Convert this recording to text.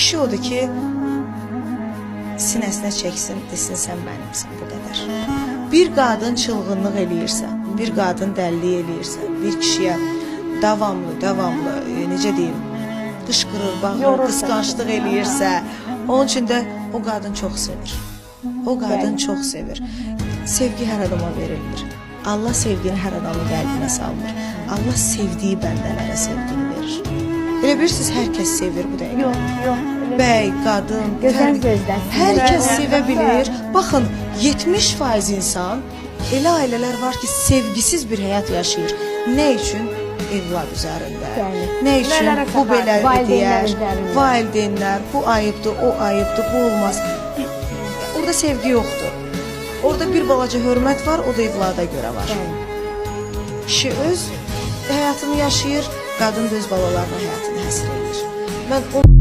Kişi odur ki, sinəsinə çəksin, desin sən mənimsən, bu qədər. Bir qadın çılğınlıq eləyirsə, bir qadın dəllik eləyirsə, bir kişiyə davamlı, davamlı, necə deyim, qışqırır, bağırır, Yorursa. Qısqanclıq eləyirsə, onun üçün də o qadın çox sevir. O qadın çox sevir. Sevgi hər adama verilmir. Allah sevgini hər adamın qəlbinə salmır. Allah sevdiyi bəndələrə sevgini verir. Elə bilirsiniz, hər kəs sevir bu dəqiqə. Yox, yox. Elə Bəy, qadın, Gözəl gözləsin. Hər kəs Bəli. sevə bilir. Baxın, 70% insan, elə ailələr var ki, sevgisiz bir həyat yaşayır. Nə üçün? Evlad üzərində. Bəli. Nə üçün Nələrə bu belə səfər? Valideynlər deyər? üzərində. Valideynlər, bu ayıbdır, o ayıbdır, bu olmaz. Orada sevgi yoxdur. Orada bir balaca hörmət var, o da evlada görə var. Bəli. Kişi öz həyatını yaşayır, qadın da öz balalarının həyatını həsr eləyir. Mən o